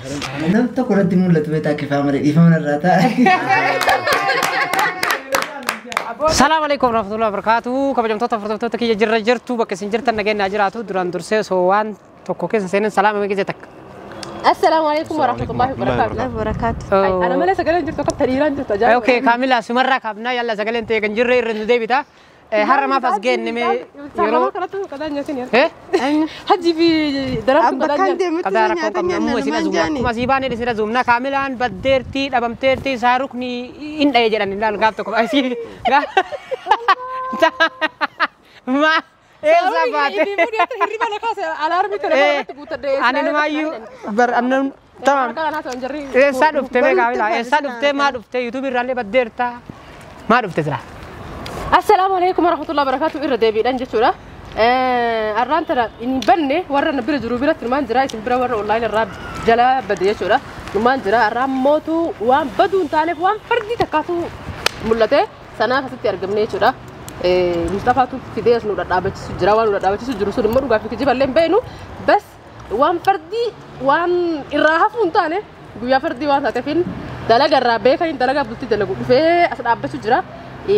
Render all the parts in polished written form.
Nam tokko irratti mul'atu beektaa kifaa malee dhiifama narraa ta'a. Salaam alaikum warahmatullahi wabarakatuh. Kabajamtoota hordoftoota kiyya jirra jirtu bakka isin jirtan nageenya jiraatu duraan dursee osoo waan tokko keessa seenan salaama meeqa takka. Assalaamu alaikum warahmatullahi wabarakatuh. Barakaatu. Ana malee sagaleen jirtu akka tadhiiraan jirtu ajaa'iba. Okay, Kaamila sumarraa kaabnaa yalla sagaleen ta'e kan jirre irra nu deebita. Har'a maaf as geenne mee yeroo kanatti qadaan nyaatin eh hajji fi daraartuun Abba qadaan kan nyaatan. deemutti qadaa rakkoo nyaata qabna nyaanna ammoo isin namaan azuumna jaani. akkuma asii baanee isin azuumna Kaamilaan baddeertii dhabamteertii saarukni hin dha'e jedhan ilaal gaaf tokko asii ma eessa baate Hirriba na kaase alaarmii telefoona irratti guuttadhe. ani numaayyuu bar annan tamam eessaa dhufte mee Kaamila eessaa dhuftee maa dhuftee yuutuubii irraallee baddeertaa maa dhufte sira Assalaamu alaikum warahmatullahi wabarakatuh irra deebiidhaan jechuudha. Arraan tana hin banne warra na bira jiru biratti numaan jira isin bira warra online irraa jala bade jechuudha. Numaan jira arraan mootu waan baduu hin taaneef waan fardii takkaatu mul'ate sanaaf asitti argamne jechuudha. Mustafaatu fidee as nu dhadhaabachiisu jira waan nu dhadhaabachiisu jiru sun immoo dhugaa fi kijiballee hin beeknu bas waan fardii waan irraa hafuu hin taane guyyaa fardii waan taateefin dalaga irraa beekaniin dalaga bultii dalagu dhufee as dhaabbachuu jira.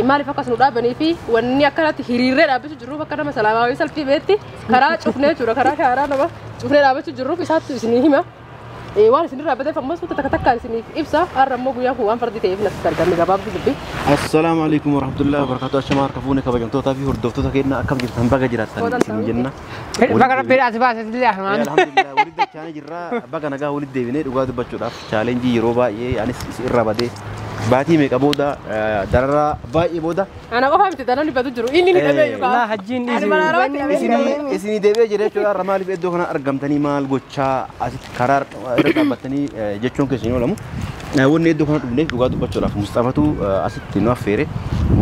Maaliif akkas nu dhaabanii fi wanni akkanatti hiriirree dhaabbachuu jirruuf akka nama salaamaawii salfii beetti karaa cufnee jechuudha karaa kaaraa nama cufnee dhaabbachuu jirruuf isaatti isinii hima. Waan isin irraa badeef ammas wanta takka takkaan isiniif ibsa har'a immoo guyyaan kun waan fardi ta'eef natti argamne gabaabduu dubbii. Assalaamu alaikum warahmatullahi wabarakatuh. Ashamaa harka fuune kabajamtootaa fi hordoftoota keenya akkam jirtan baga jiraattan isin jenna. Baga rabbi as baase illee ahmaan. Alhamdulillah walitti dachaanii jirra. Baga nagaa walitti deebinee dhugaa dubbachuudhaaf chaalenjii yeroo baay'ee anis irra badee baatii meeqa booda dararaa baay'ee booda Ana qofa miti danoonni badu jiru inni ni dhabee yookaan. Laa hajjiin Ani mana isinii isinii deebi'ee jira jechuudha. Har'a maaliif iddoo kana argamtanii maal gochaa asitti karaa irra dhaabbattanii jechuun keessan hin oolamu. Wanni iddoo kana dhufneef dhugaa dubbachuudhaaf Mustafatu asitti nu affeere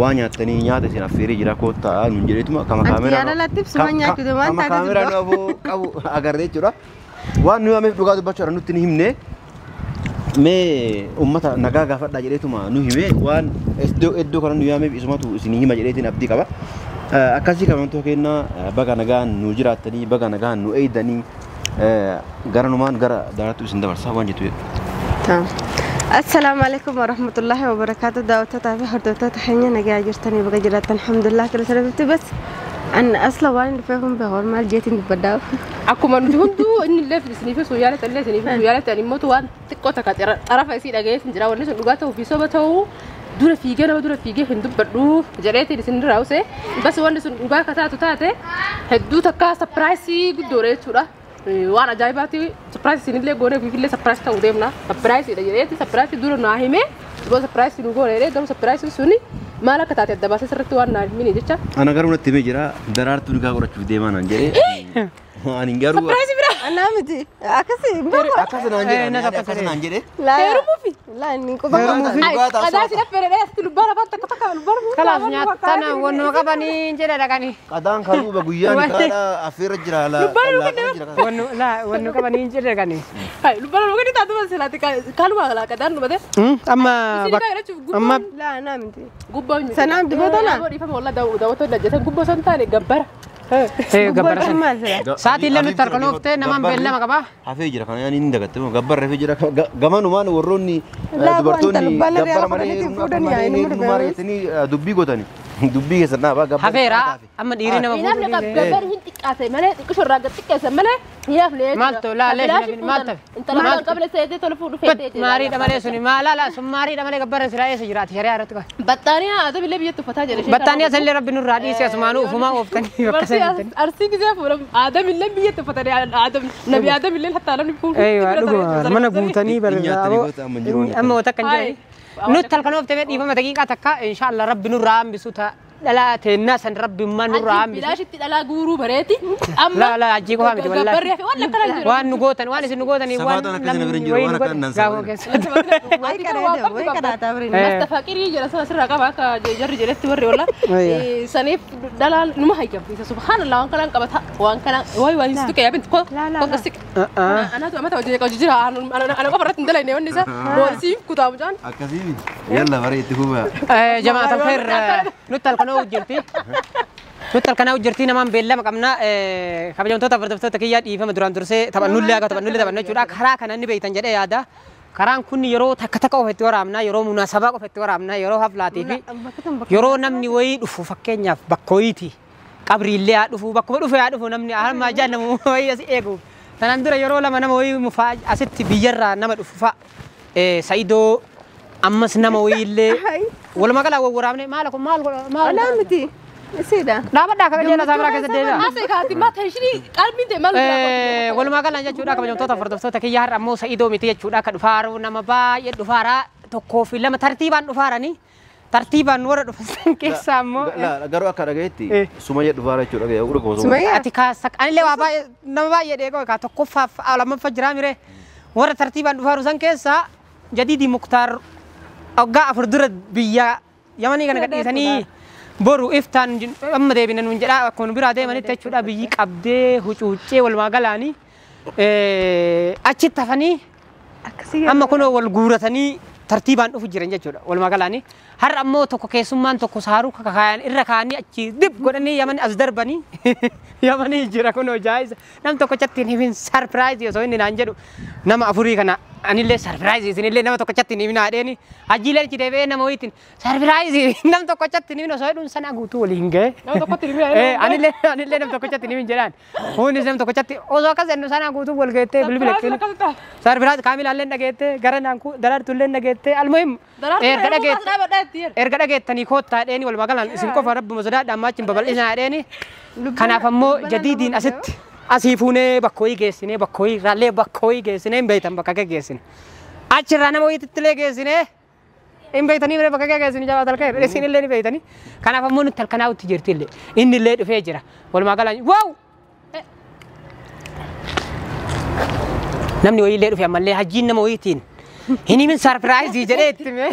waa nyaattanii nyaata isin affeeree jira koottaa nuun jedheetuma kama Anti kaameraa yaala laatti ibsuma nyaachuu waan kama taate kaameraa nu aboo qabu agarree jechuudha. Waan nu yaameef dhugaa dubbachuudhaaf nutti ni himne mee ummata nagaa gaafadhaa jedheetuma nu hime waan iddoo kana nu yaameef isumatu isinii hima jedheetiin abdii qaba. Akkasii kabajamtoota keenya baga nagaan nu jiraattanii baga nagaan nu eeydanii gara numaan gara daaraatti isin dabarsaa waan jettu jedhu. Assalaamu alaikum warahmatullahi wabarakatuh. Daawwattoota fi hordoftoota keenya nagaa jirtanii baga jiraattan alhamdulillah kala sarbitti bas an asla waan dhufeef hin beeku maal jeetiin dubbadhaa. Akkuma nuti hunduu inni illee isiniif ibsu yaala illee isiniif ibsu yaala ta'an immoo waan xiqqoo takka xarafa isii dhaga'ee hin jira wanni sun dhugaa ta'uu fi soba ta'uu dura fiigee nama dura fiigee hin dubbadhu jedheetiin isin irraa use bas wanni sun dhugaa akka taatu taate hedduu takka sapiraayisii guddoodha jechuudha. Waan ajaa'ibaati sapiraayisii isinillee goonee ofiifillee sapiraayisii ta'uu deemna sapiraayisiidha jedheeti sapiraayisii dura naa himee yoo sapiraayisii nu goone jedhee garuu sapiraayisiin suni maal akka taate adda baasee sirriitti waan naa himini jecha. Ana garuu natti himee jira daraartuu nikaa godhachuuf deemaa naan jedhee. Ani garuu Sapiraayisii bira. Anaa miti akkasi hin beeku. akkas naan jedhe ani akkas naan jedhe. Laa Heerumuufi. laa inni quba qaba. Qadaa si dhaffeere asitti lubbaan afaan takka takka lubbaan Kalaas nyaatana wannoo qabanii jedha dhaqanii. Qadaan kaluuba guyyaa nikaadha affeerra jira laaqana jira. Wannu laa wannu qabanii jedha dhaqanii. Lubbaan lubbaan taatu silaati kaluma laa qadaan dhumate. Amma Isin nikaa godhachuuf amma Laa anaa miti. gubbaa Sanaaf dubbatana? Dhiifama walaa daawwattoonni hojjetan gubbaa osoo hin taane gabbara. Gabbara Gubbaan sana. maal sila? Sa'aatiin illee nutti harka nooftee namaan beellama qaba. Hafee jira kana yaani hin dagatte gabbarra hafee jira gamanumaan warroonni Laa dubartoonni wanta lubbaan gabbara irraa malee fudhaniitiin fuudhan yaa inni heerummaa murbe. jettanii dubbii gootani dubbii keessan dhaabaa gabbara. Hafeera amma dhiirri nama Hinaafne fuudhu. gabbarri hin xiqqaate malee xiqqisho irraa gad xiqqeesse malee hinaafne jechuudha. Maaltu laalee hin maal ta'e? Intala maal qabne seetee tola fuudhu feetee. Maariidha malee suni maalaala sun maariidha malee gabbara silaa eessa jiraati shari'aa irratti qaba. Battaaniyaa adabillee biyyatti uffataa jedhe. Battaaniyaa sanillee rabbi nurraa dhiise asumaanuu ufumaa ooftanii bakka sanitti. Arsii gisee fuudhamu Aadamillee biyyatti uffatanii Aadam nabi Aadamillee hattaa namni fuudhu. Eeywa dhuguma mana guutanii Nyaatanii goota amma hin jiru. Amma wata kan jirani. Nutti halkan ooftee dhiifama daqiiqaa takka inshaalla rabbi nurraa hambisu ta'a. Dhalaa teennaa san rabbi ummaa nurraa hambisu. Bilaashitti dhalaa guuruu bareeti. Amma Laa laa ajjii qofaa miti gabbarri wallaahi. hafe waan akkana jiru. Waan nu gootan waan isin nu gootanii waan Sabaatan akkasii na bira hin jiru, wayii waan nu akkan godhan nan gaafoo sabaatan. keessatti. Wayi kadhaa wayi kadhaa taabiriin. Mastafaqirii jedha sana sirraa qaba akka jarri jedhetti warri olla. Saniif dhalaan numa hayyamsiisa subhaanallah waan kanaan qabata waan kanaan wayi waan hin tuqee yaabinti ko ko siq. Anaatu amata hojii hojii jira ana qofa irratti hin dalayne wanni isaa boolisiin kutaa mucaan. Akkasii yalla baree itti fufa. Jamaat alkhair nutti halkan oofu jirti. Nutti halkanaa hojjertii namaan beellama qabna kabajamtoota hordoftoota kiyyaa dhiifama duraan dursee taphannullee akka taphannullee taphannu jechuudha. Karaa kana inni beektan jedhee yaada. Karaan kun yeroo takka takka qofa itti waraabna, yeroo munaasabaa qofa itti waraabna, yeroo haflaatii fi yeroo namni wayii dhufu fakkeenyaaf bakka wayiiti. Qabriillee haa dhufu, bakkuma dhufe haa dhufu namni harmaa jaan nama wayii as eegu. Tanaan dura yeroo lama nama wayii mufaa asitti biyyarraa nama dhufu fa'a. Sa'idoo ammas nama wayiillee walumaa galaa wawwaraabne maal kun maal godha maal Alaa miti. Isiidha. Dhaabadhaa kabajeela isaa biraa keessatti deebi'a. Asii kaati maa teeshinii qalbiin ta'e maal Walumaa galaan jechuudha kabajamtoota hordoftoota kiyya har'a ammoo Sa'idoo miti jechuudha akka dhufaaru nama baay'ee dhufaaraa tokkoo fi lama tartiibaan dhufaaranii tartiibaan warra dhufan keessaa ammoo. Garuu akka dhagayetti Sumayya dhufaara jechuudha dhaga'ee Sumayya. Ati kaasa anillee waa baay'ee nama baay'ee dheekoo kaa tokkoffaaf lammaffaa jiraa miree warra tartiibaan dhufaaru san keessaa Jadiidi Muktaar waggaa 4 dura biyya Yamanii kana gadhiisanii boru iftaan amma deebina nuun jedhaa akkuma nu biraa deemanitti jechuudha biyyi qabdee hucuuccee walumaa galaanii achitti hafanii Akkasii amma kunoo wal guuratanii tartiibaan dhufu jiran jechuudha walumaa galaanii har'a ammoo tokko keessummaan tokko saaruu kakaayan irra kaa'anii achi dib godhanii Yamanii as darbanii Yamanii jira kunoo jaayisa nam tokkochatti hin himin sarpiraayizii osoo inni naan jedhu nama afurii kana anillee sarpiraayizii isinillee nama tokkochatti hin himin haadheeni hajiilee achi deebi'ee nama wayiitiin sarpiraayizii nam tokkochatti hin himin osoo jedhuun sana guutuu waliin ga'e. Nama tokkotti hin himin. Anillee anillee nam tokkochatti hin himin jedhaan hundi nam tokkochatti osoo akkas jennu sana guutuu wal geettee bilbila kennu. Sarpiraayizii kaamilaallee dhageettee gara naan daraartullee dhageettee almuhim erga dhageette erga dhageettanii koottaa dheeni walumaa galaan isin qofa rabbuma sodaadha ammaa achiin babal'isaa dheeni kanaaf ammoo jadiidiin asitti asii fuunee bakka wayii geessinee bakka wayii irraallee bakka wayii geessinee hin beektan bakka geessine achirraa nama wayiitti illee geessinee hin beektanii biree bakka geessine jabaa talkee isin illee ni beektanii kanaaf ammoo nutti halkanaa utti jirti illee inni illee dhufee jira walumaa galaan wow namni wayii illee dhufe ammallee hajjiin nama wayiitiin hin himin sarpiraayizii jedhee itti hime.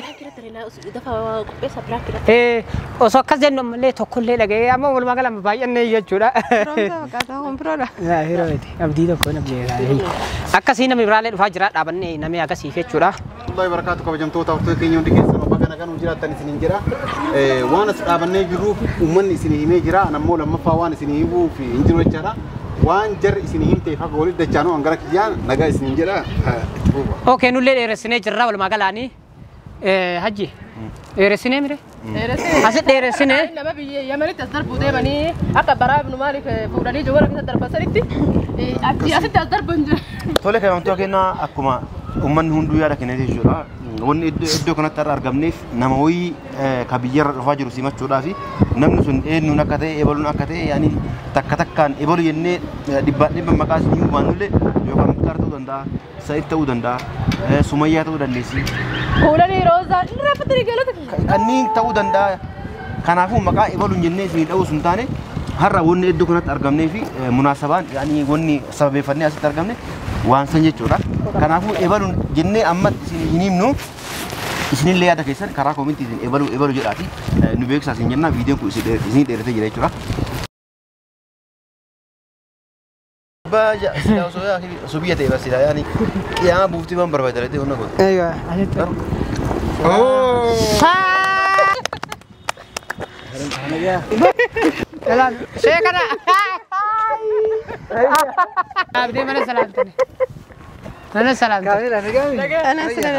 Osoo akkas jennu ammallee tokkollee dhaga'ee amma walumaa galaan baay'annee jechuudha. Firoomsa fakkaata kun firoodha. Firoo miti abdii tokko namni akkasii namni biraallee dhufaa jira dhaabannee namni akkasiif jechuudha. Wallahi barakaatu kabajamtoota hordoftoota keenya hundi keessan bakka nagaan nu jiraattan isiniin jira. Waan as dhaabannee jirruuf uummanni isinii himee jira. Ani ammoo lammaffaa waan isinii himuuf hin jiru jechaadha. Waan jarri isinii himteef akka walitti dachaanuu hangara kiyyaan nagaa isiniin jedha. Itti fufa. Okay nullee dheeressinee jirra walumaa galaanii. Hajji dheeressinee mire? Asit dheeressinee. Nama biyya Yamanitti as darbuu deemanii akka baraa ibnu maaliif fuudhanii jawwara keessa darban sanitti achi asitti as darban jira. Tole kabajamtoota keenyaa akkuma uummanni hunduu yaada kennee jechuudha. Wanni iddoo kanatti har'a argamneef nama wayii ka biyyarra dhufaa jiru simachuudhaaf namni sun eenyuun akka ta'e ebaluun akka ta'e yaani takka takkaan ebalu jennee dhibbaan dhibba maqaa isin himuu baannullee yookaan Muktaar ta'uu danda'a, Sa'id ta'uu danda'a, Sumayyaa ta'uu dandeessi. Fuulanii roozaa inni raffatanii galata. Kanneen ta'uu danda'a. Kanaafuu maqaa ebaluun jennee isin dha'uu sun taane har'a wanni iddoo kanatti argamnee fi munaasabaan yaani wanni sababeeffannee asitti argamne waan san jechuudha. Kanaafuu ebaluun jennee ammatti isin hin himnu isinillee yaada keessan karaa koomintii isin ebaluu ebaluu jedhaati nu beeksisaa isin jenna viidiyoon kun isin dheeratee jira jechuudha. Osoo biyya ta'e barsiisaa yaani qiyaama buuftii waan barbaadate hunda goote. Eeyyuu asitti. Salam. Sheekana. Abdii mana salaamtani. Mana salaamtani. Kaamila nagaa. Ana sila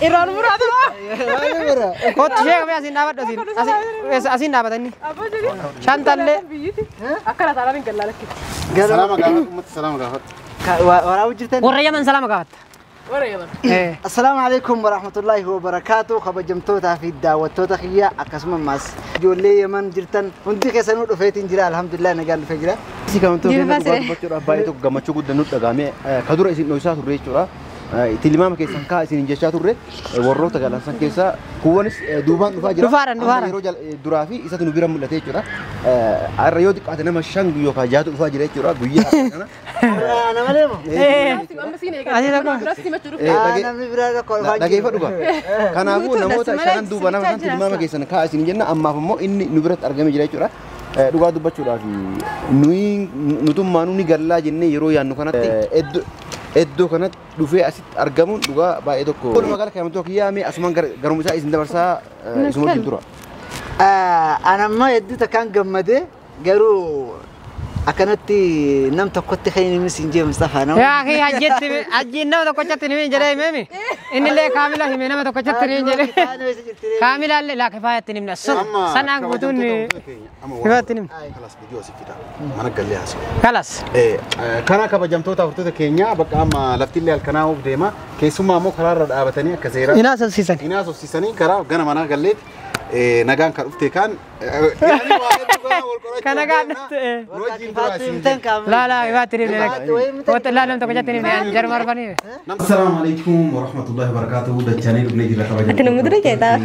Irraan muraatu. Kottu sheeka mee asiin dhaabadhu asiin. Asiin dhaabatanii. Shantallee. Akkana taanaan hin gallaa lakkitti. Salaama gaafadhu uummata salaama gaafadhu. Waraabuu jirtan. Warra Yaman salaama gaafatta. Warra Yaman. Assalaamu alaikum warahmatullahi wabarakaatu kabajamtootaa fi daawwattoota kiyya akkasuma ammas ijoollee Yaman jirtan hundi keessanuu dhufeetiin jira alhamdulillah nagaan dhufee jira. Si kabajamtoota keenya dhugaa dubbachuudhaaf baay'ee tokko gammachuu guddaa nutti dhagahame ka dura isin dho'isaa turre jechuudha. Tilmaama keessan kaa isin jechaa turre warroota galansan keessaa kuuwwanis duubaan dhufaa jira. Dhufaaran dhufaaran. Yeroo duraa fi isatu nu bira mul'ate jechuudha. Har'a yoo xiqqaate nama 5 yookaan 6 dhufaa jira jechuudha guyyaa kana. Nama malee moo? Amma siin eegaa. Biratti simachuu dhufe. Namni biraa tokko dhufaa jira. Dhageeffadhu gaa. Kanaafuu namoota 5 duuba nama 5 tilmaama keessan kaa isin jenna ammaaf immoo inni nu biratti argamee jira jechuudha. Dhugaa dubbachuudhaaf nuyi nutummaanuu ni gallaa jennee yeroo yaannu kanatti iddoo kanatti dhufee asitti argamuun dhugaa baay'ee tokko. Walumaa gala kabajamtoota kiyyaa mee asumaan garuma isaa isin dabarsaa isuma wajjin tura. Anammoo hedduu takkaan gammadee Garuu akkanatti nam tokkotti kan inni siin jee Mustafaa nama. Yaa akhi hajjetti hajjiin nama tokkochatti ni jedhee himemi. Inni illee kaamila hime nama tokkochatti ni jedhee. Kaamila illee laa kifaayatti ni himna. Sanaan guutuun kifaayatti ni himna. Kalas viidiyoo si fida. Mana gallee haasa'u. Kalas. Kana kabajamtoota hordoftoota keenya bakka amma laftillee halkanaa'uuf deema. Keessumaa immoo karaarra dhaabatanii akka seeraa. Inaa sosisiisan. Inaa sosisiisanii karaa gara manaa galleetti nagaan kan dhufte kan Kan nagaan dhufte. Laa laa kifaayatti ni himna. Laa nam tokkochatti ni himna. Jarma arfanii. Assalaamu alaikum warahmatullahi wabarakatuh. Dachanii dhufnee jira kabajamtoota. Ati nama dura jeetaa.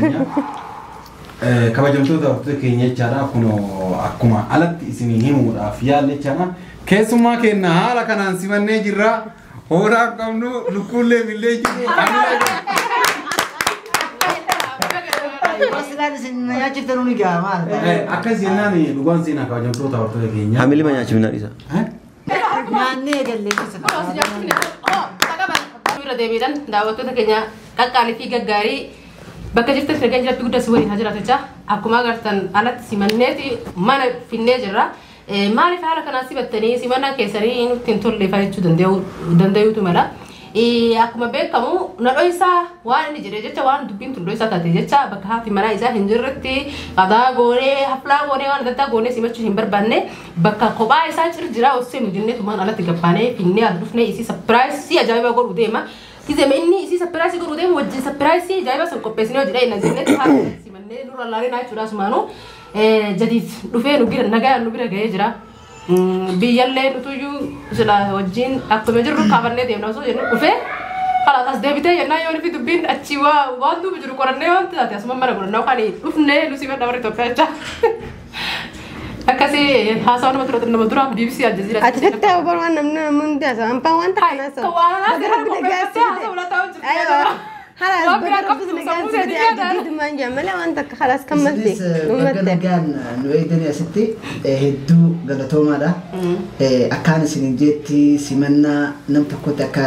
Kabajamtoota hordoftoota keenya jechaadha. Kunoo akkuma alatti isinii himuudhaaf yaalle jechaadha. Keessumaa keenya haala kanaan simannee jirra. Hoolaa qabnu lukkuullee millee jiru. Wasilaan isin nyaachiftan ni gaa maal? Akkas jennaan dhugaan seenaa kabajamtoota hordoftoota keenya. Hamilima nyaachifnaa dhiisa. Nyaannee eegallee keessa. Irra deebiidhaan daawwattoota keenya qaqqaalii fi gaggaarii bakka jirtan nagaan jiratti guddaa si waliin haa jiraatu jecha akkuma agartan alatti simanneeti mana finnee jirra. Maaliif haala kanaan simattanii simannaan keessanii nutti hin tolle jechuu danda'uutu mala. Akkuma beekamu nadhoo isaa waan inni jedhe jecha waan dubbiin tun isaa taate jecha bakka haati manaa isaa hin jirretti qadaa goonee haflaa goonee waan adda addaa goonee simachuu hin barbaanne bakka kophaa isaa cir jira osoo nu jennee tumaan alatti gabbaanee finnee as dhufnee isii sapiraayisii ajaa'ibaa godhuu deema. Gizeme inni isii sapiraayisii godhuu deemu wajjin sapiraayisii ajaa'ibaa sun qopheessinee hojii dha'e jennee haala simannee nurra laalee naa jechuudha asumaanuu jadiid dhufee nu bira nagaa nu bira ga'ee jira. Biyyallee nutuyyuu sila wajjin akkuma jirru kaafannee deemna osoo jennu dhufee kalaas as deebitee jennaan yoo nufi dubbiin achi waan duuba jiru qorannee waan taate asuma mana godhannaa kan dhufnee nu simadha warri Itoophiyaa jecha. Akkasii haasawa nama tura nama duraaf BBC Aljazeera. Ati fittee obor waan namni namni hundi haasa'u ampaa waan takka haasa'u. Waan haasa'u qopheeffattee haasa'u lataa hojjetu. خلاص جديد ما نجمل وانت خلاص كملتي Nagaan nu eegdanii asitti hedduu galatoomaadha. Akkaan isin jetti simannaa nam tokkotti akka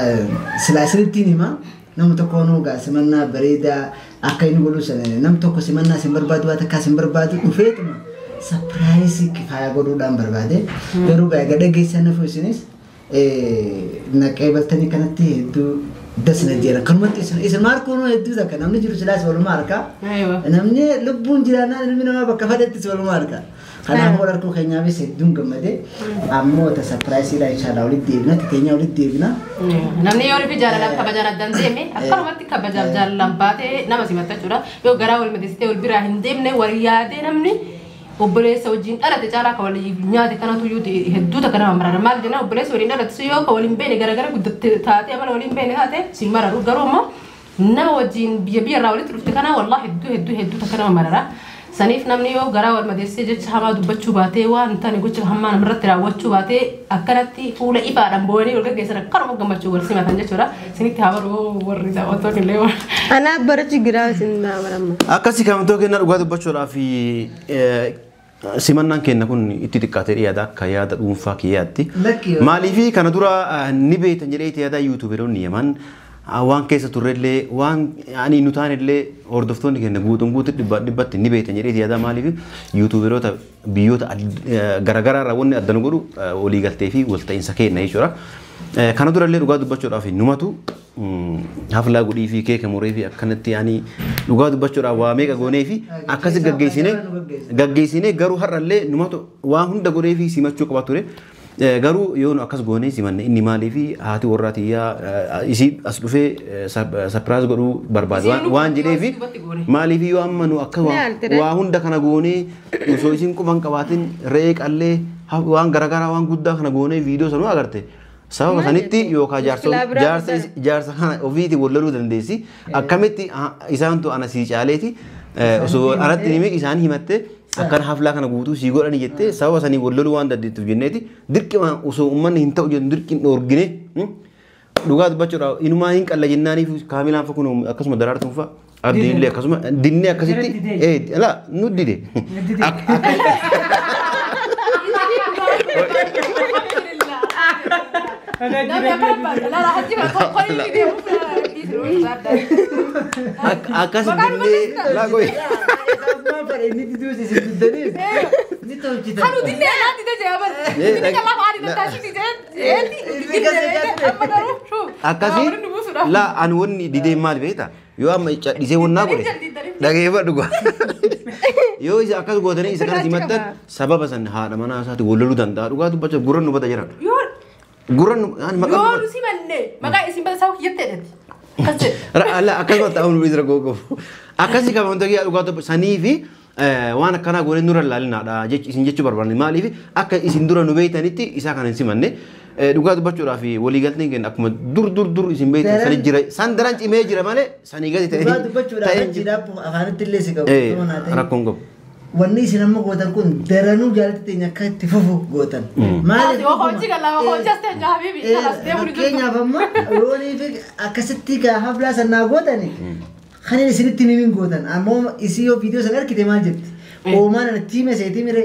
silaa isinitti hima nama tokko nuugaa simannaa bareedaa akka inni godhu sana nam tokko simannaa isin barbaadu waan takkaa isin barbaadu dhufeetuma sapiraayisii kifaaya godhuudhaan barbaade garuu egaa dhageessan nafu isinis naqee baltanii kanatti hedduu dasna jira kanumatti isin maal kunuu hedduu takka namni jiru silaas waluma harka namni lubbuun jiraannaan ilmi namaa bakka fadhettis waluma harka kanaafuu wal harkuu keenyaafis hedduun gammade ammoo ta sapiraayisiidha inshallah walitti deebina teenya walitti deebina. Namni yoo rifi jaalalaan kabajaan addaan deeme akkanumatti kabajaaf jaalalaan baatee nama simatta jechuudha yoo garaa wal madeessitee wal biraa hin deemne wal yaadee namni obboleessa wajjin dhalate caalaa ka waliin nyaate kanatu iyyuu hedduu takka nama marara maal jenna obboleessa waliin dhalate yoo ka waliin beene garagara guddatte taate amala waliin beene taate si mararu garuu immoo nama wajjin biyya biyya irraa walitti dhufte kana wallaahi hedduu hedduu hedduu takka nama marara. Saniif namni yoo garaa wal madeessee jecha hamaa dubbachuu baatee waan hin taane gocha hamaa namarratti raawwachuu baatee akkanatti fuula ifaadhaan boo'anii wal gaggeessan akkanuma gammachuu wal simatan jechuudha. Isinitti haa baruu warri daawwattoonni illee waan. Anaaf barachu giraa isin baramma. Akkasii kamtoo kenna dhugaa dubbachuudhaaf simannaan keenya kun itti xiqqaatee dhiyaata akka yaada dhuunfaa kiyyaatti. Maaliif kana dura ni beektan jedhee yaada yuutuuberoonni Yaman waan keessa turrellee waan ani nu taanellee hordoftoonni keenya guutuun guutuu dhibbatti ni beektan jedhee yaada maaliif yuutuuberoota biyyoota garaagaraa irraa wanni adda nu godhu waliigaltee fi walta'iinsa keenya jechuudha. Kana durallee dhugaa dubbachuudhaaf numatu haflaa godhii fi keeka muree fi akkanatti yaani dhugaa dubbachuudhaaf waa meeqa goonee fi akkasi gaggeessine garuu har'allee numatu waa hunda godhee fi simachuu qaba ture. Garuu yoo nu akkas goonee simanne inni maaliif haati warraatiyyaa isii as dhufee sapiraayis godhuu barbaade waan jedhee fi maaliif yoo amma nu akka waa hunda kana goonee osoo isin quban qabaatin re'ee qallee waan garaagaraa waan guddaa kana goonee viidiyoo sanuu agarte. Sababa sanitti yookaan jaarsa kana ofiitii wal loluu dandeessi. Akkamitti isaantu ana sii caaleeti osoo anatti hime isaan himatte akkana haflaa kana guutuu sii godhani jettee sababa sanii wal loluu waan dandeettuuf jenneeti dirqima osoo uummanni hin ta'u jennu dirqiin dhoorgine dhugaa dubbachuudhaaf inumaa hin qalla jennaaniif kaamilaan fa kun akkasuma daraartuun fa abdiin illee akkasuma dinnee akkasitti laa nu dide. Akkas dinnee laa goy. tolchitan. Kan nuti illee naatti ta'e jee bar. Inni jalaa faani tattaasi jee. Jeeti. Amma garuu shuu. Akkasii laa ani wanni didee maal beektaa? Yoo amma cadhisee wannaa godhe dhageeffadhu gaa. Yoo isa akkas gootanii isa kana simattan sababa san haadha manaa isaati wal loluu danda'a. Dhugaa dubbachaa gurra nu bada jiran. Gurra nu ani maqaa Yoo nu simanne maqaa isin bada isaa kiyyattee dha. Akkas jedhe. Alla akkasuma ta'uun nu isra gogofu. Akkasii qaba wanta kiyyaa dhugaa dubba sanii fi waan akkanaa goonee nurra ilaalinaadha isin jechuu barbaanne maaliif akka isin dura nu beeytanitti isaa kana hin simanne dhugaa dubbachuudhaaf waliigalteen keenya akkuma dur dur dur isin beeytan sani jira san daran cimee jira malee sanii gadi ta'e Dhugaa dubbachuudhaaf achi dhaabbu afaanitti illee si qabu. Rakkoon qabu. Wanni isin amma gootan kun daranuu jaalatti teenya akka itti fufu gootan. Maaliif hojii galaa hojii as ta'e habibi kanas deemu ni jirtu. Fakkeenyaaf amma yoonii fi akkasitti gaafa bilaa sannaa gootani kan inni isinitti himin gootan ammoo isii yoo viidiyoo sana argite maal jetti? Oomaan anatti hime seetii mire.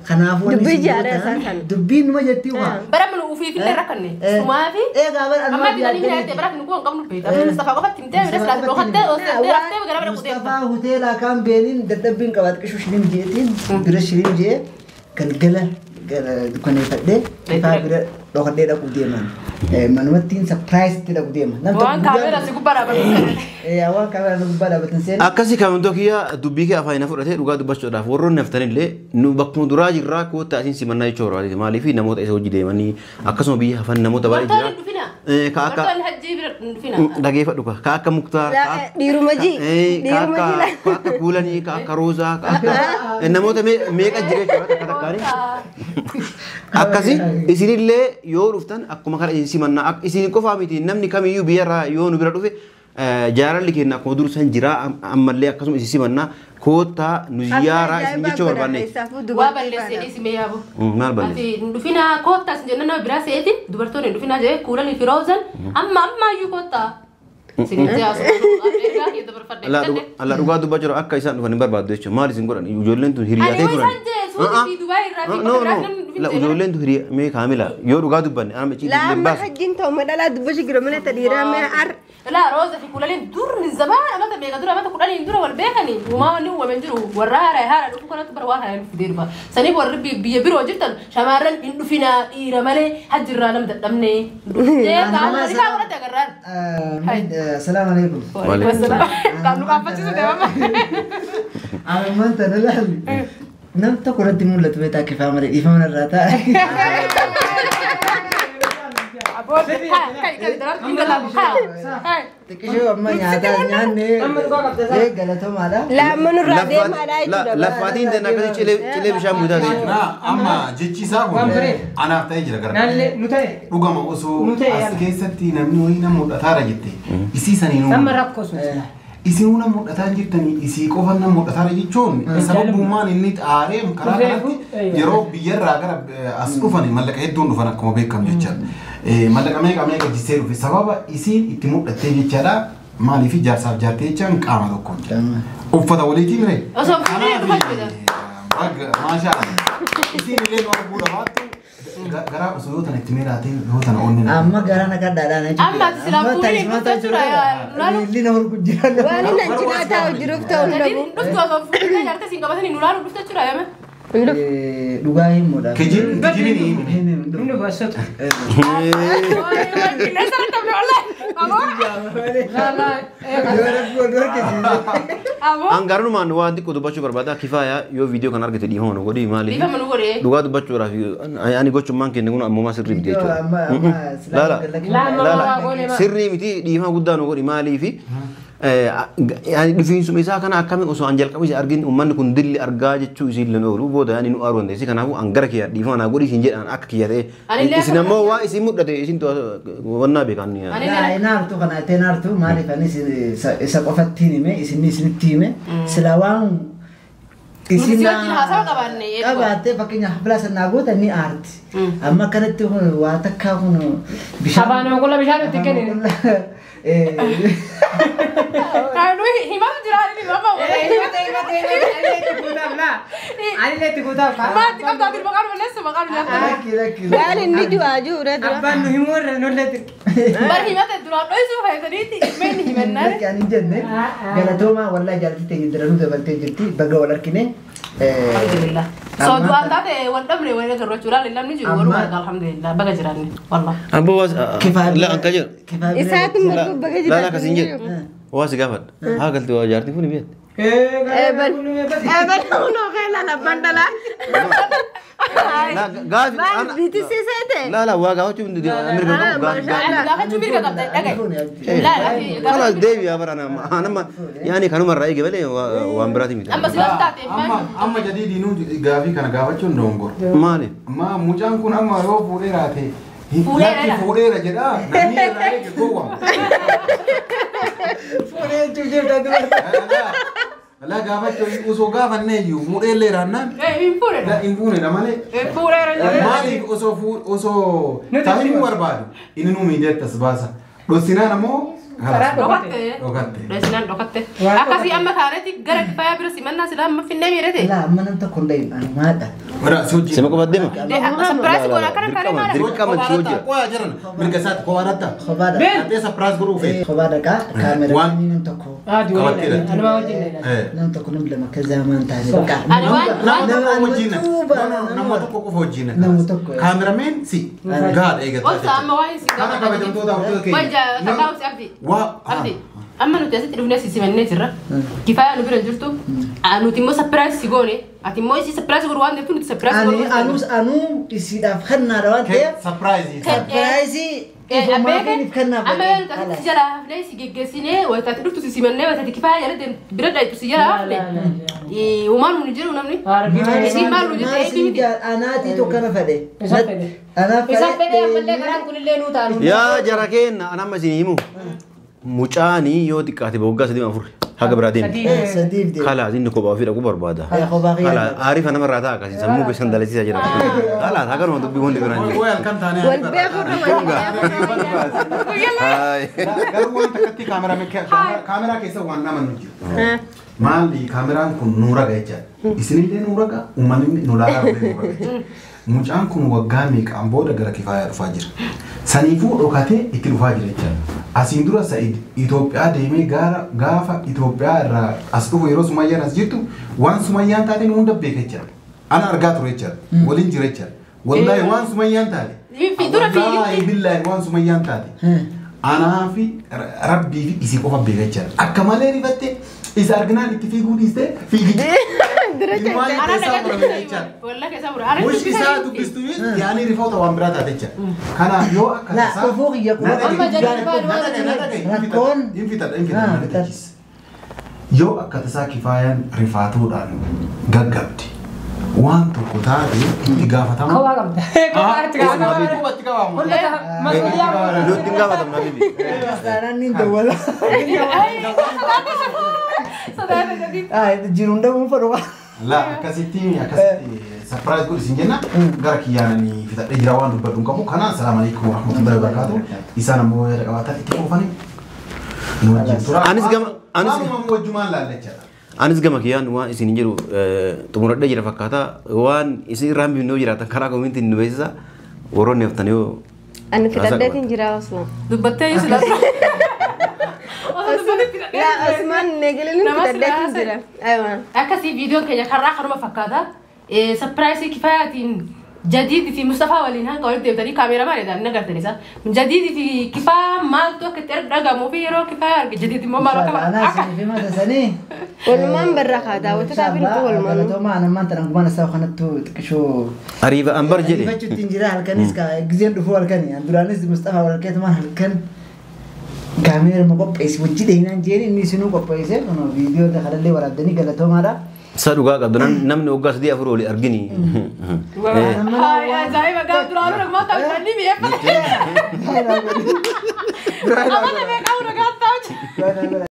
Kanaafuu wanni Dubbii isin jaarraa gootan isaa kana. dubbiin numa jetti waa. Bara manu ufiif illee rakkanne. Sumaafi. Egaa bara Amma bitanii minaa bara nu kuwan qabnu beekta. Mustafaa qofatti himtee bira silaas dhokattee osoo raftee gara bira kutee. Mustafaa hoteelaa kan beeniin dadhabbiin qabaat qishu shirin jeetiin bira shirin jee galgala dukkaneeffadhee ifaa bira dhokadhee dhaquu deeman. Manumattiin sapiraayizitti dhaquu deema. Waan kaameeraa si gubbaa dhaabatu. Waan kaameeraa si gubbaa dhaabatan seena. Akkasii kamantoota kiyya dubbii kee afaan na fudhatee dhugaa dubbachuudhaaf warroonni haftanillee nu bakkuma duraa jirraa koottaa isin simannaa jechuu barbaade maaliif namoota isa hojii deemanii akkasuma biyya hafan namoota baay'ee jira. Dubartoonni hin dhufina. Ka akka Dubartoonni hajjii bira hin dhufina. Dhageeffadhu ka akka Muktaar Dhiiruma ji. ka akka Kuulanii ka akka Roozaa ka akka namoota meeqa jira jechuudha takka takkaanii. Akkasii isinillee yoo dhuftan akkuma kana isin simannaa isin qofaa miti namni kamiyyuu biyyarraa yoo nu bira dhufe jaalalli keenya akkuma dur san jira ammallee akkasuma isin simannaa koottaa nu ziyaaraa isin jechuu barbaanne. Waa balleessee dhiisi mee yaabu. Maal balleesse? Ati hin dhufinaa koottaa isin jenna nama biraa seeti dubartoonni hin dhufinaa jee Kuulanii fi Roozan amma ammaayyuu koottaa. Isin jee asuma ergaa kee dabarfadhe. Alla dhugaa dubbachuu akka isaan dhufan hin barbaaddu jechuudha maal isin godhan ijoolleen tun hiriyaatee Ani turan. isaan jee suutii fi Dubaay irraa fi No bakka biraa no namni dhufin la jee. ijoolleen tun hiriya mee kaamila yoo dhugaa dubbanne anama ciitii Laa hin amma baasu. hajjiin ta'u madhalaa dubbashi jira mana dhiiraa mee ar. La Rooza fi Kuulaniin dur min zamaan amata meeqa dura amata kudhaniin dura wal beekanii uumaa wanni uumameen jiru warra haaraa haaraa dhufu kanatti bara waan haaraa fidee dhufa. Saniif warri biyya biroo jirtan shamarran hin dhufinaa dhiira malee hajjirraa nama dadhabne. Jee qaama isaa godhate agarraan. Salaamu alaikum. Waalaikum salaam. Kan nu qaanfachiisu deemama. Ammaan tana laalli. Nam tokko irratti mul'atu beektaa kifaa malee dhiifama narraa ta'a. Xiqqishoo amma nyaataa nyaanne galatoomaadha. Laa amma nurraa deemaadha jechuudha. Laffaatiin ta'in akkasii cilee bishaan guutaa ta'e jechuudha. Amma jechi isaa kun anaaf ta'ee jira gara. Naallee nu ta'e. Dhugama osoo as keessatti namni wayii nama mul'ataara jette isii saniinuu. Amma rakkoo sun. Isin nama mul'ataa jirtanii isii qofa nama mul'ataara jechuun sababummaan inni xaaree karaa kanatti yeroo biyyarraa gara as dhufan mallaqa hedduun dhufan akkuma beekamu jechaadha. Mallaqa meeqa meeqa jissee dhufe sababa isiin itti mul'attee jechaadha maaliif jaarsaaf jaartee jechaan qaama tokkoon jira. Uffata waliitii mire. Osoo fuudhee dhufan jedha. Baga maashaa isiin illee nu arguu dhabaattu garaa osoo yoo tana itti miraatee yoo tana onnee. Amma garaa naqadhaadhaan jechuudha. Amma ati silaa fuudhee dhufte jechuudha. Miilli na holqu jira. Waan inni ancinaa taa'u jiruuf ta'u hin dhabu. Dhuftu osoo fuudhee jaartee siin qabatanii nu laalu dhufte jechuudha yame. Dhugaa himuudha. Kijibni himi. Inni baasatu. Qilleensa irratti wallahi. Aboo. Angarumaan waan xiqqoo dubbachuu barbaada kifaayaa yoo viidiyoo kana argite dhiifama nu godhi maaliif Dhiifama nu godhi. dhugaa dubbachuudhaaf ani gochummaan keenya kun ammumaa sirrii miti jechuudha. Laala laala sirrii miti dhiifama guddaa nu godhi maaliif ani dhufiinsuma isaa kana akkamiin osoo an jalqaba isa argin uummanni kun dilli argaa jechuu isiin lan oolu booda ani nu aaruu dandeessi kanaafuu an gara kiyya dhiifama naa godhi isin jedhaan akka kiyya ta'e isin ammoo waa isin mudhate isin wannaa beekan. Naartu kana ta'e naartu maaliif anis isa qofattiin hime isin isinitti hime sila waan isin haasawa qabaanne qabaattee fakkeenyaaf haflaa sanaa goota ni aarti. Amma kanatti waa takkaa kun bishaan. Afaan qulla bishaan itti kennine. Himatu jira inni himama. Anillee itti guutaaf. Maatti qabdaa jiru maqaan balleessu maqaan nyaata. Waan inni du'aa jiru dura. Abbaan nu himuu irra nullee Bar himate duraan dho'isuu fayyadaniiti himeen himannaan. Lakki ani jenne galatoomaa wallaahi jaalatti teenya daranuu dabaltee jirti baga wal argine. Alhamdulillah. So du'aan taate wal dhabne wal agarru jechuudha. Namni jiru walumaa alhamdulillah baga jiraanne wallah. Abbo waas la anka jedhu. Isaatu margu baga La la kasin jedhu. Waas gaafadha. Haa galti waa jaartiin kun biyyaatti. Eban kunoo keela labbaan dhalaa. Gaafi Maal biitisii seete? La la waa gaafachuu mirga qabu gaafi. Gaafachuu mirga qabda dhagaye. Kalaas deebi'aa bara nama yaani kanumarraa eege malee waan biraati miti. Amma silas taate Amma jadiidinuu gaafii kana gaafachuun dogongora. Maali? Ma mucaan kun amma yoo fuudheeraa ta'e Fuudheera. Lakki fuudheera jedhaa namni irraa eege gowwama. Fuudhee jechuun jirta dubartii. Laa gaafachuu osoo gaafannee iyyuu fuudheellee raannaan Hin fuudhe. hin fuunedha malee. Hin fuudheera jedhee. Maaliif osoo taa'imuu barbaadu inni nu miidiyaatti as baasa. Dhoksinaan ammoo Dhokatte. Dhokatte. Dhokatte. Dhokatte. Akkasii amma kaanetti gara kifayaa bira simannaa silaa amma finnee miidhate. Laa amma nam tokko hin dhayin anumaadha. Bara si hojii. Sima qofa deema. Surprise goona akkana kaanee maala? Dirqama si hojii. Qoyaa jiran mirga isaatti kophaa dhatta. Kophaadha. Dhattee surprise godhuu feete. Kophaa dhaqaa kaameraanii nam tokko Qabatteedha. nam tokko nam lama akka zaamaan taane bakka. Ani waan Nama tokko wajjin. Nama Nama tokko qofa wajjin. Nama tokko. Kaamerameen si gaadha eegataa Obsa amma waa'ee si Kana kabajamtoota hordoftoota keenya. Wajja kaka'umsi abdi. Waa. Abdi. Amma nuti asitti dhufnee si simannee jirra. Kifayaa nu bira hin jirtu. Nuti immoo surprise si goone. Ati immoo isii surprise godhu waan deemtu nuti surprise Ani godhu. anus anuu isiidhaaf kennaadha waan ta'eef Surprise. surprise ifumaaf kennaaf. Amma yoo nuti asitti jala hafnee si geggeessinee wayitaati dhuftu si simannee wayitaati kifayaa jala deemtu bira dhayitu si jala hafne. Uumaan nu jiru namni. Isiin maal nu jette eebbi miti. Anaatii tokko na fedhe. Isa fedhe. Anaaf Isa fedhe ammallee karaan kunillee nuu taanu. Yaa jara keenna an amma isin himu. Mucaanii yoo xiqqaate waggaa sadii afur haga biraa deemti. Sadiif deema. Kalaas inni kophaa ofii dhaquu barbaada. Kophaa kiyya. Kalaas aarifa namarraa ta'a akkasii sammuu keessan dalasiisaa jira. Kalaas haganuma dubbii hundi biraan jiru. Wayi halkan taanee. Wal beekuurra wal Haay. Garuu waan takkatti kaameraa keessa waan nama nu jiru. Maali kaameraan kun nu raga jechaadha. Isinillee nu raga, uummanni nu laalaa illee nu raga jechaadha. Mucaan kun waggaa meeqaan booda gara kifayaa dhufaa jira. Saniifuu dhokatee itti dhufaa jira jechaadha. Asiin dura Sa'id Itoophiyaa deemee gaafa Itoophiyaa irraa as dhufu yeroo Sumayyaan as jirtu waan Sumayyaan taate nu hunda beeka jechaadha. Ana argaa ture jechaadha. Waliin jira jechaadha. Wallaahi waan Sumayyaan taate. Dura fiigee. Wallaahi billaahi waan Sumayyaan taate. Anaa fi rabbii fi isii qofa beeka jechaadha. Akka malee rifatte isa arginaan itti fiiguu dhiiste fiigicha. Ilmaan keessaa murame jechaadha. Wallah keessaa murame. Mushi isaa dubbistu yaani rifoota waan biraa taate jechaadha. Kanaaf yoo akka La dhufuu kiyya quba. Amma jedhanii faana waan Rakkoon. Hin fitadha hin fitadha. Yoo akka tasaa kifaayaan rifaatuudhaan gaggabde waan tokko taate itti gaafatama. Kophaa qabda. Kophaa itti gaafatama. Kophaatti qabamu. Masuuliyaa. Nutti hin gaafatamna bibi. Saanaan ni dawwala. Sodaata jedhii. Jiruun dhabuun fedhu. La akkasitti akkasitti surprise godhi isin jenna gara kiyyaananii fitadhee jira waan dubbadhu hin qabu. Kanaan salaamu alaikum warahmatullahi wabarakatuh. Isaan ammoo yaada qabaatan itti fuufanii nu wajjin tura. Anis gama- anis- Waanuma wajjumaan laalla jechaadha. Anis gama kiyyaan waan isin jiru xumuradhee jira fakkaata. Waan isin irraa hin yoo jiraatan karaa koomintiin nu beeksisa. Warroonni haftan yoo Ani fitadheetiin jira Osman. Dubbattee yoo silaa. Laa Osman neegalin Nama fitadheetiin silaa jira. Aywa. Akkasii viidiyoon keenya karraa kanuma fakkaata. Surprise kifayaatiin Jadiidii fi Mustafaa waliin hanga walitti deebitanii kaameeramaan jedhan ni agartan isa. Jadiidii fi kifaa maaltu akka itti dhagahamuu fi yeroo kifaa arge jadiid immoo maal akka Anaa akka isiniif himata sanii. Walumaan barraa kaa daawwattoota fi nuti walumaan. Galatoomaa anammaan tana gumaan isaa kanattu xiqqishoo. Ariifa ambar jedhe. Ariifachuutti hin jira halkanis gizeen dhufuu halkani. Duraanis Mustafaa walkeetumaan halkan kaameerama qopheessi wajji dheenaan jeeni inni isinuu qopheesse kun viidiyoo kanallee waraabdanii galatoomaadha. Isa dhugaa qabdu namni waggaa sadii afur olii argini. Ajaa'iba gaaf duraanuu nagmaa ta'u ni mi'eeffate. Amala meeqa